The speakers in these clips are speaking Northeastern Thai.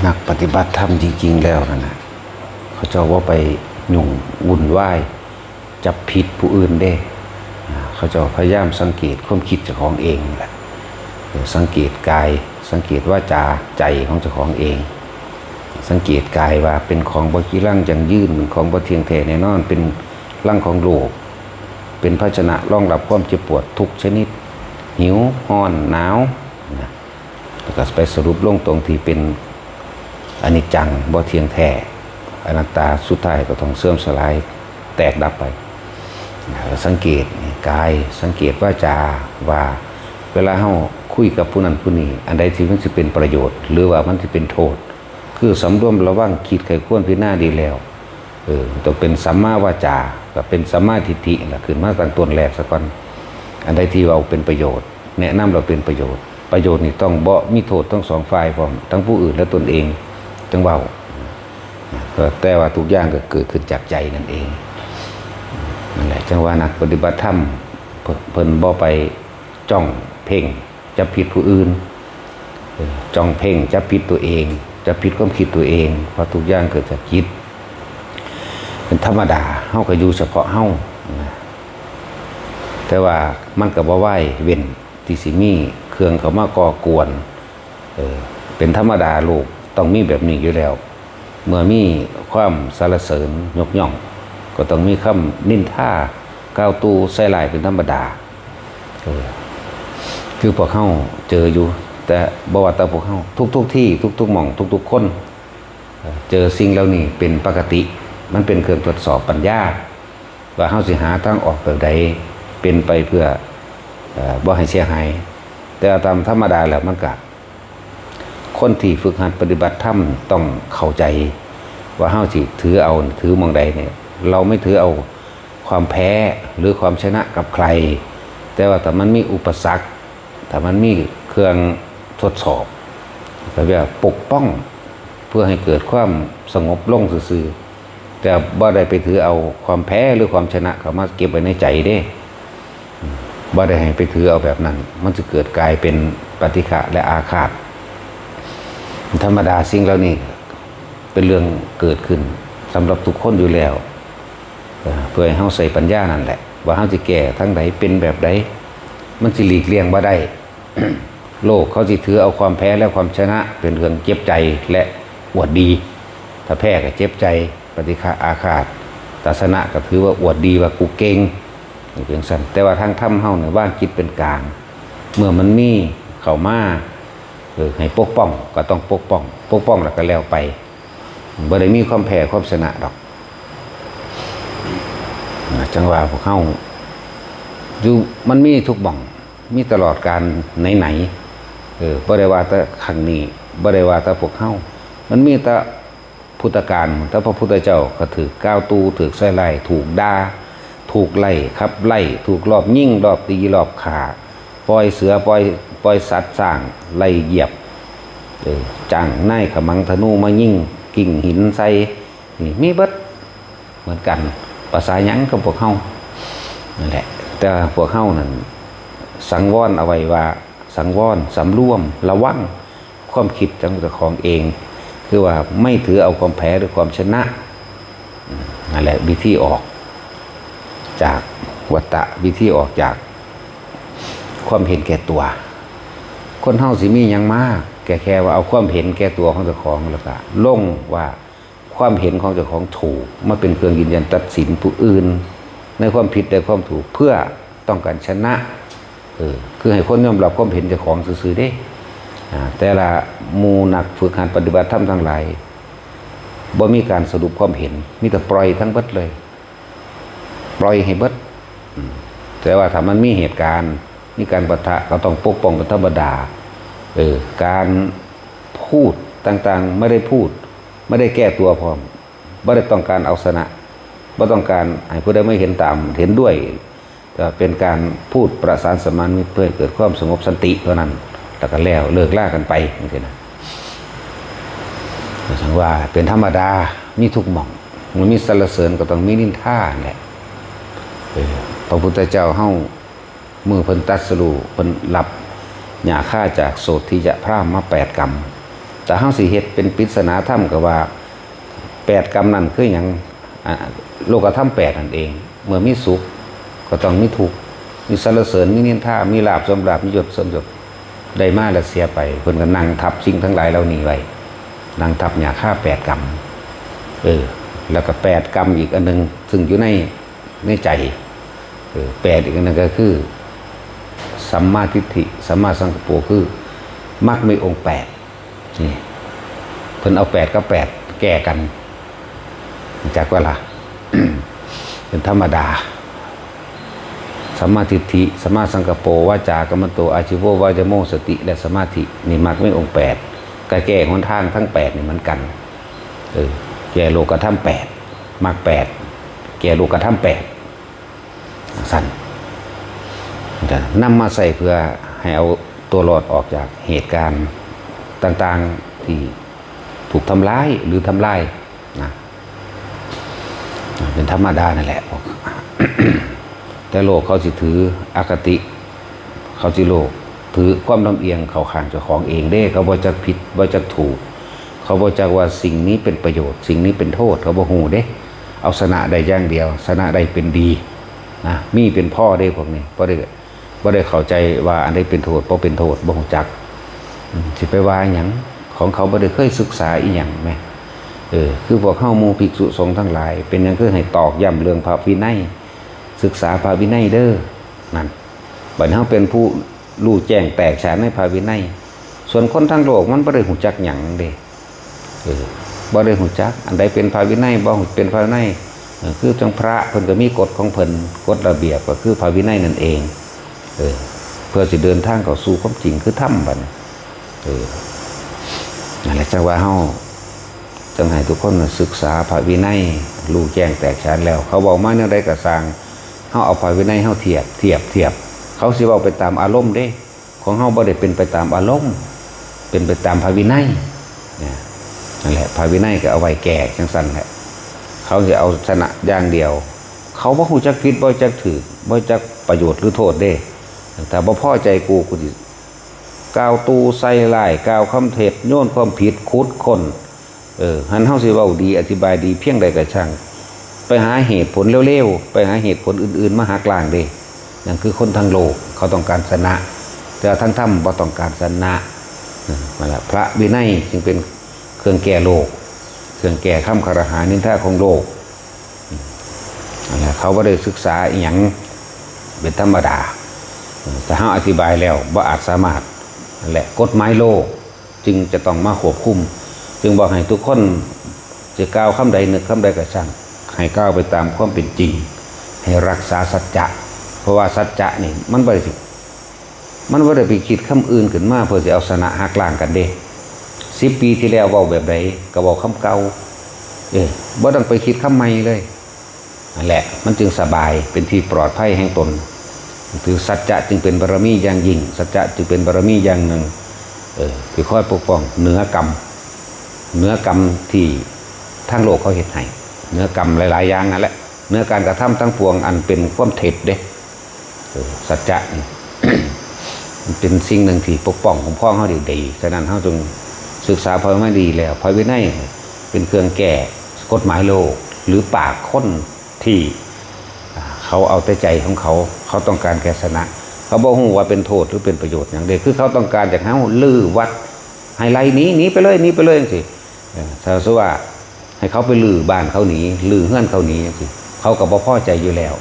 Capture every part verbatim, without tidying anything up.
นักปฏิบัติธรรมจริงๆแล้วนั่นนะ เขาเจ้าบ่ไปยุ่งวุ่นวายจับผิดผู้อื่นเด้ อ่า เขาเจ้าพยายามสังเกตความคิดเจ้าของเองแหละ เออ สังเกตกาย สังเกตวาจา ใจของเจ้าของเอง สังเกตกายว่าเป็นของบ่จีรังยั่งยืน เป็นของบ่เที่ยงแท้แน่นอน เป็นรังของโรค เป็นภาชนะรองรับความเจ็บปวดทุกชนิด หิว ร้อน หนาว นะ แล้วก็ไปสรุปลงตรงที่เป็นอนิจจัง บ่เที่ยงแท้ อนัตตา สุดท้ายก็ต้องเสื่อมสลาย แตกดับไป สังเกตกาย สังเกตวาจา ว่าเวลาเฮาคุยกับผู้นั้นผู้นี้ อันใดที่มันสิเป็นประโยชน์ หรือว่ามันสิเป็นโทษ คือสำรวมระวัง คิดใคร่ครวญพิจารณาดีแล้ว เออ ต้องเป็นสัมมาวาจา ก็เป็นสัมมาทิฏฐิล่ะ ขึ้นมาตั้งต้นแรกซะก่อน อันใดที่เว้าเป็นประโยชน์ แนะนำแล้วเป็นประโยชน์ ประโยชน์นี่ต้องบ่มีโทษทั้งสองฝ่ายพร้อม ทั้งผู้อื่นและตนเอง จั่งเว้า แต่ว่าทุกอย่างก็เกิดขึ้นจากใจนั่นเอง นั่นแหละ จั่งว่านักปฏิบัติธรรม เพิ่น เพิ่นบ่ไปจ้องเพ่งจับผิดผู้อื่น เออ จ้องเพ่งจับผิดตัวเอง จับผิดความคิดตัวเอง เพราะทุกอย่างเกิดจากจิต เป็นธรรมดา เฮาก็อยู่เฉพาะเฮา นะ แต่ว่ามันก็บ่วายเว้นที่สิมีเครื่องเข้ามาก่อกวน เออ เป็นธรรมดา โลกต้องมีแบบนี้อยู่แล้ว เมื่อมีความสรรเสริญยกย่อง ก็ต้องมีคำนินทากล่าวตู่ใส่ร้ายเป็นธรรมดา เออ คือพวกเฮาเจออยู่ แต่บ่ว่าแต่พวกเฮา ทุกๆที่ ทุกๆหม่อง ทุกๆคน เออ เจอสิ่งเหล่านี้เป็นปกติ มันเป็นเครื่องทดสอบปัญญา ว่าเฮาสิหาทางออกแบบใด เป็นไปเพื่อ เอ่อ บ่ให้เสียหาย แต่ตามธรรมดาแล้วมันก็ คนที่ฝึกหัดปฏิบัติธรรมต้องเข้าใจ ว่าเฮาสิถือเอา ถือหม่องใดเนี่ย เราไม่ถือเอาความแพ้หรือความชนะกับใคร แต่ว่าถ้ามันมีอุปสรรค ถ้ามันมีเครื่องทดสอบ ก็เรียกว่าปกป้อง เพื่อให้เกิดความสงบลงซื่อๆ แต่บ่ได้ไปถือเอาความแพ้หรือความชนะเข้ามาเก็บไว้ในใจเด้ บ่ได้ให้ไปถือเอาแบบนั้น มันจะเกิดกลายเป็นปฏิฆะและอาฆาต ธรรมดาสิ่งเหล่านี้เป็นเรื่องเกิดขึ้นสำหรับทุกคนอยู่แล้ว เอ่อ เพื่อให้เฮาใช้ปัญญานั่นแหละ ว่าเฮาสิแก้ทางใด เป็นแบบใด มันสิหลีกเลี่ยงบ่ได้ โลกเขาสิถือเอาความแพ้และความชนะเป็นเรื่องเจ็บใจและอวดดี ถ้าแพ้ก็เจ็บใจ ปฏิฆะอาฆาต ถ้าชนะก็ถือว่าอวดดีว่ากูเก่ง นี่เป็นซั่น แต่ว่าทางธรรมเฮาเนี่ย วางจิตเป็นกลาง เมื่อมันมีเข้ามา เออ ให้ปกป้องก็ต้องปกป้อง ปกป้องแล้วก็แล้วไป บ่ได้มีความแพ้ความชนะดอก นะ จั่งว่าพวกเฮาอยู่ มันมีทุกหม่อง มีตลอดกาลไหนๆ เออ บ่ได้ว่าแต่ครั้งนี้ บ่ได้ว่าแต่พวกเฮา มันมีแต่พุทธกาล แต่พระพุทธเจ้าก็ถืกกล่าวตู่ ถืกใส่ร้าย ถูกด่า ถูกไล่ขับไล่ ถูกลอบยิง ลอบตี ลอบฆ่า ปล่อยเสือ ปล่อย ปล่อยสัตว์ ช้างไล่เหยียบ เออ จ้างนายขมังธนูมายิง กิ่งหินใส่ นี่มีเบิดเหมือนกัน ภาษาหยังกับพวกเฮานั่นแหละ แต่พวกเฮานั่นสังวรเอาไว้ว่า สังวร สำรวม ระวัง ความคิดของเจ้าของเอง คือว่าไม่ถือเอาความแพ้หรือความชนะ อืม นั่นแหละวิธีออก จากวัฏฏะ วิธีออกจากความเห็นแก่ตัว คนเฮาสิมีหยังมาก แค่ แค่ว่าเอาความเห็นแก่ตัวของเจ้าของ แล้วก็ลงว่าความเห็นของเจ้าของถูก มาเป็นเครื่องยืนยันตัดสินผู้อื่น ในความผิดและความถูก เพื่อต้องการชนะ เออ คือให้คนยอมรับความเห็นเจ้าของซื่อๆเด้ อ่า แต่ละหมู่นักฝึกหัดปฏิบัติธรรมทั้งหลาย บ่มีการสรุปความเห็น มีแต่ปล่อยทั้งเบิดเลย ปล่อยให้เบิด อืม แต่ว่าถ้ามันมีเหตุการณ์ มีการปะทะ ก็ต้องปกป้องเป็นธรรมดา เออ การพูดต่างๆ ไม่ได้พูด ไม่ได้แก้ตัวพร้อม บ่ได้ต้องการเอาชนะ บ่ต้องการให้ผู้ใดมาเห็นตาม เห็นด้วย แต่เป็นการพูดประสานสมานมิตรเพื่อให้เกิดความสงบสันติเท่านั้น แล้วก็แล้ว เลิกลากันไป จั่งซี้นะ ก็ถือว่าเป็นธรรมดา มีทุกหม่อง มันมีสรรเสริญก็ต้องมีนินทาแหละ เออ พระพุทธเจ้าเฮา มื้อเพิ่นตรัสรู้ เพิ่นรับหญ้าคาจากโสฏฐิยะพราหมณ์มาแปดกำ แต่เฮาสิเฮ็ดเป็นปริศนาธรรมก็ว่า แปดกรรมนั่นคือหยัง อ่า โลกธรรมแปดนั่นเอง เมื่อมีสุขก็ต้องมีทุกข์ มีสรรเสริญ มีนินทา มีลาภเสื่อมลาภ มียศเสื่อมยศ ได้มาแล้วเสียไป เพิ่นก็นั่งทับสิ่งทั้งหลายเหล่านี้ไว้ นั่งทับหญ้าคาแปดกรรม เออ แล้วก็แปดกรรมอีกอันหนึ่ง ซึ่งอยู่ใน ในใจ เออ แปดอีกอันหนึ่งก็คือ สัมมาทิฏฐิ สัมมาสังกัปโป คือมรรคมีองค์แปด นี่ เพิ่นเอาแปดกับแปดแก้กัน จักว่าล่ะ เป็นธรรมดา สัมมาทิฏฐิ สัมมาสังกัปโป วาจากัมมันโต อาชีโว วายโม สติ และสมาธิ นี่มรรคมีองค์แปด ก็แก้หนทางทั้งแปดนี่เหมือนกัน เออ แก้โลกธรรมแปด มรรคแปด แก้โลกธรรมแปด สั่น จะนำมาใช้เพื่อให้เอาตัวรอดออกจากเหตุการณ์ต่างๆที่ถูกทำร้ายหรือทำลายนะ เป็นธรรมดานั่นแหละ แต่โลกเขาสิถืออคติ เขาสิโลกถือความลำเอียงเข้าข้างเจ้าของเองเด้ เขาบ่จักผิดบ่จักถูก เขาบ่จักว่าสิ่งนี้เป็นประโยชน์ สิ่งนี้เป็นโทษ เขาบ่ฮู้เด้ เอาชนะได้อย่างเดียว ชนะได้เป็นดีนะ มีเป็นพ่อเด้พวกนี้ บ่ได้ บ่ได้เข้าใจว่าอันใดเป็นโทษ บ่เป็นโทษ บ่ฮู้จัก อืม สิไปว่าหยัง ของเขาบ่ได้เคยศึกษาอีหยังแหม เออ คือพวกเฮาหมู่ภิกษุสงฆ์ทั้งหลาย เป็นหยังคือให้ตอกย้ำเรื่องพระวินัย ศึกษาพระวินัยเด้อ นั่น บัดนี้เฮาเป็นผู้รู้แจ้งแตกฉานในพระวินัย ส่วนคนทางโลกมันบ่ได้ฮู้จักหยังเด้ เออ บ่ได้ฮู้จัก อันใดเป็นพระวินัย บ่เป็นพระวินัย เออ คือจังพระเพิ่นก็มีกฎของเพิ่น กฎระเบียบก็คือพระวินัยนั่นเอง เออ เพื่อสิเดินทางเข้าสู่ความจริงคือธรรมบัดนี้ เออ นั่นแหละจังว่าเฮา จังให้ทุกคนน่ะศึกษาพระวินัย รู้แจ้งแตกฉานแล้ว เขาเว้ามาแนวใดก็ซ่าง เฮาเอาพระวินัยเฮาเทียบ เทียบ เทียบ เขาสิเว้าไปตามอารมณ์เด้ ของเฮาบ่ได้เป็นไปตามอารมณ์ เป็นไปตามพระวินัย เนี่ย นั่นแหละ พระวินัยก็เอาไว้แก้จังซั่นแหละ เขาสิเอาชนะอย่างเดียว เขาบ่ฮู้จักผิด บ่จักถูก บ่จักประโยชน์หรือโทษเด้ ถ้าบ่พอใจกู กูสิกล่าวตู่ใส่ร้าย กล่าวคำเท็จ โยนความผิด ขุดค้น เออ หั้นเฮาสิเว้าดี อธิบายดีเพียงใดก็ช่าง ไปหาเหตุผลเลวๆ ไปหาเหตุผลอื่นๆ มาหักล้างเด้ นั่นคือคนทางโลก เขาต้องการชนะ แต่ทางธรรมบ่ต้องการชนะ เออ นั่นแหละ พระวินัยจึงเป็นเครื่องแก้โลก เครื่องแก้คำคารหานินทาของโลก นั่นแหละ เขาบ่ได้ศึกษาอิหยังเป็นธรรมดา เออ แต่เฮาอธิบายแล้วบ่อาจสามารถ นั่นแหละ กฎหมายโลกจึงจะต้องมาควบคุม จึงบอกให้ทุกคนจะกล่าวคำใดนึกคำใดก็ช่าง ให้กล่าวไปตามความเป็นจริง ให้รักษาสัจจะ เพราะว่าสัจจะนี่มันบ่ได้สิ มันบ่ได้ไปคิดคำอื่นขึ้นมาเพื่อสิเอาชนะหักล้างกันเด้ สิบปีที่แล้วเว้าแบบใดก็เว้าคำเก่า เออ บ่ต้องไปคิดคำใหม่เลย นั่นแหละ มันจึงสบาย เป็นที่ปลอดภัยแห่งตน ถือสัจจะจึงเป็นบารมีอย่างยิ่ง สัจจะจึงเป็นบารมีอย่างหนึ่ง เออ ที่คอยปกป้องเหนือกรรม เหนือกรรมที่ทางโลกเขาเฮ็ดให้ เหนือกรรมหลายๆอย่างนั่นแหละ เหนือการกระทำทั้งปวงอันเป็นความเท็จเด้ เออ สัจจะนี่ มันเป็นสิ่งหนึ่งที่ปกป้องคุ้มครองเฮาได้ดี ฉะนั้นเฮาจงศึกษาพระวินัยดีแล้ว พระวินัยเป็นเครื่องแก้กฎหมายโลก หรือปากคนที่ อ่า เขาเอาแต่ใจของเขา เขาต้องการแค่ชนะ เขาบ่ฮู้ว่าเป็นโทษหรือเป็นประโยชน์หยังเด้ คือเขาต้องการอยากให้เฮารื้อวัด ให้ไล่หนี หนีไปเลย หนีไปเลยจังซี้ เออ ถ้าสมมุติว่าให้เขาไปรื้อบ้านเขาหนี รื้อเฮือนเขาหนีจังซี้ เขาก็บ่พอใจอยู่แล้ว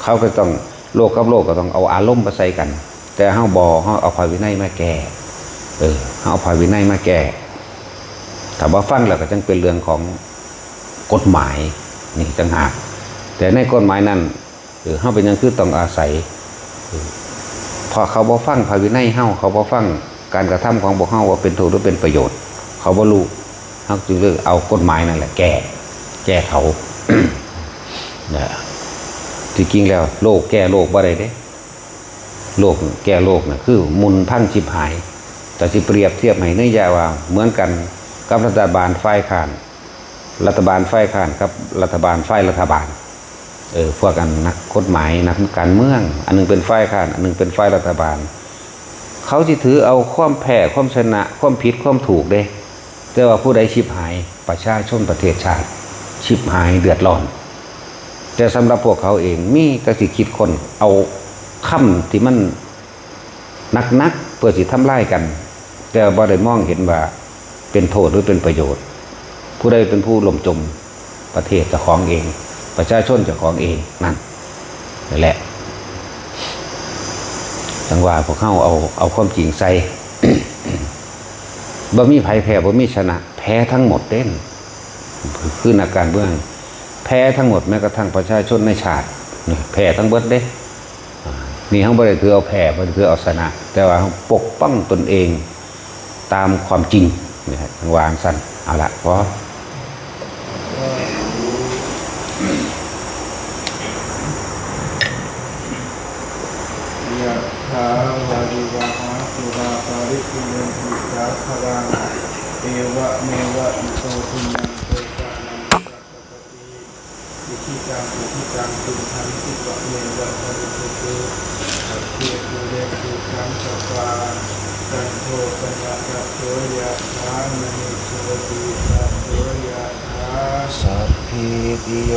เขาก็ต้อง โลกกับโลกก็ต้องเอาอารมณ์มาใส่กัน แต่เฮาบ่ เฮาเอาพระวินัยมาแก้ เออ เฮาเอาพระวินัยมาแก้ ถ้าบ่ฟังแล้วก็จังเป็นเรื่องของกฎหมาย นี่ต่างหาก แต่ในกฎหมายนั้น เออ เฮาเป็นหยังคือต้องอาศัย เออ เพราะเขาบ่ฟังพระวินัยเฮา เขาบ่ฟังการกระทำของพวกเฮาว่าเป็นโทษหรือเป็นประโยชน์ เขาบ่รู้ เฮาจึงเลยเอากฎหมายนั่นแหละแก้ แก้เขา นะ ที่จริงแล้วโลกแก้โลกบ่ได้เด้ โลกแก้โลกน่ะคือหมุนพังชิบหาย แต่สิเปรียบเทียบให้นัยยะว่าเหมือนกันกับรัฐบาลฝ่ายค้าน รัฐบาลฝ่ายค้านกับรัฐบาลฝ่ายรัฐบาล เออ พวกอันนักกฎหมาย นักการเมือง อันหนึ่งเป็นฝ่ายค้าน อันหนึ่งเป็นฝ่ายรัฐบาล เขาสิถือเอาความแพ้ ความชนะ ความผิด ความถูกเด้ แต่ว่าผู้ใดฉิบหาย ประชาชนประเทศชาติ ฉิบหายเดือดร้อน แต่สำหรับพวกเขาเองมีแต่สิคิดค้นเอาคำที่มันหนักๆ เพื่อสิทำลายกัน แต่บ่ได้มองเห็นว่าเป็นโทษหรือเป็นประโยชน์ ผู้ใดเป็นผู้ล่มจม ประเทศเจ้าของเอง ประชาชนเจ้าของเองนั่น นั่นแหละ จังว่าพวกเขาเอาเอาความจริงใส่ บ่มีไผแพ้บ่มีชนะ แพ้ทั้งหมดเด้น คือนักการเมือง แพ้ทั้งหมด แม้กระทั่งประชาชนในชาติ แพ้ทั้งเบิดเด้ นี่เขาบ่ได้ถือเอาแพ้บ่ได้ถือเอาชนะ แต่ว่าเขาปกป้องตนเองตามความจริง นี่ฮะวางสั้น เอาละพอ ยะถาวาริวหาปูราปาริปุเรนติสาคารัง เอวะเมวะอิโตทินังเปตานังอุปัสสปติ อิชิตังอุทิตังตุมหังคิปะเมวะสมิจจุตุ สัพเพปูเรนตุสังกปา จันโทปนรสโสยะถามณิโชติรสโสยะถา สัพพีติโย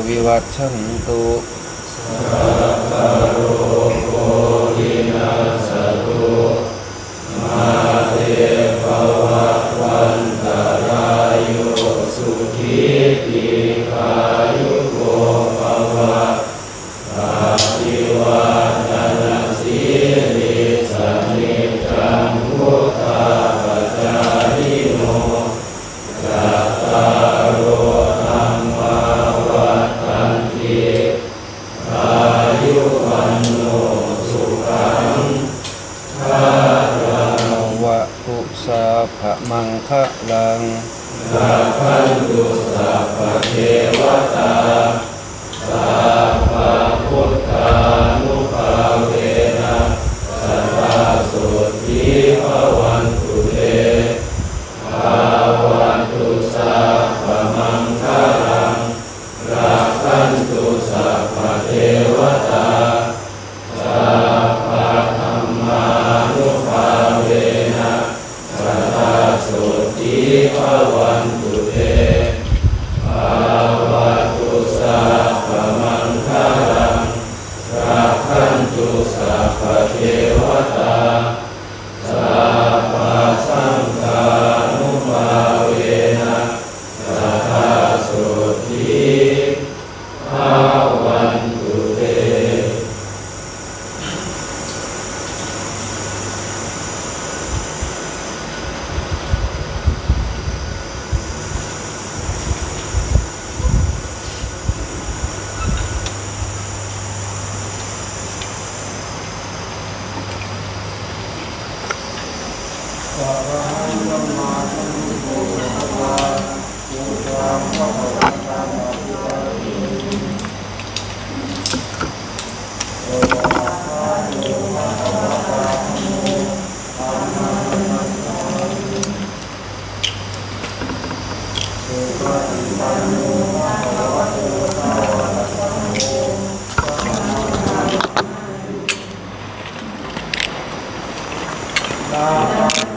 วิวัชชันตุ สัพพะโรโควินัสสตุ มาเตภวัตวันตรายุ สุขีทีคายุโกภวะ อภิวาทนสีลิสนิจจังวุธาปจายิโน จัตตาโรธัมมาวัฒันติ อายุวันโนสุขังพลัง วะตุสัพพะมังคะลัง รักขันตุสัพพะเทวตา สัพพะพุทธานุภาเวนะ สะดาโสตถีภะวันตุเต ภะวะตุสัพพะมังคะลัง รักขันตุสัพพะเทวตา สัพพะธัมมานุภาเวนะ สะดาโสตถีภะวันตุเต ภะวะตุสัพพะมังคะลัง รักขันตุสัพพะเทวตา สัพพะสังฆานุภาเวนะ สะดาโสตถีภะวันตุเต อะระหังสัมมาสัมพุทโธ ภะคะวา พุทธังภะคะวันตัง อะภิวาเทมิ สวากขาโต ภะคะวะตา ธัมโม ธัมมัง นะมัสสามิ สุปฏิปันโน ภะคะวะโต สาวกสังโฆ สัมมาสัมพุทโธ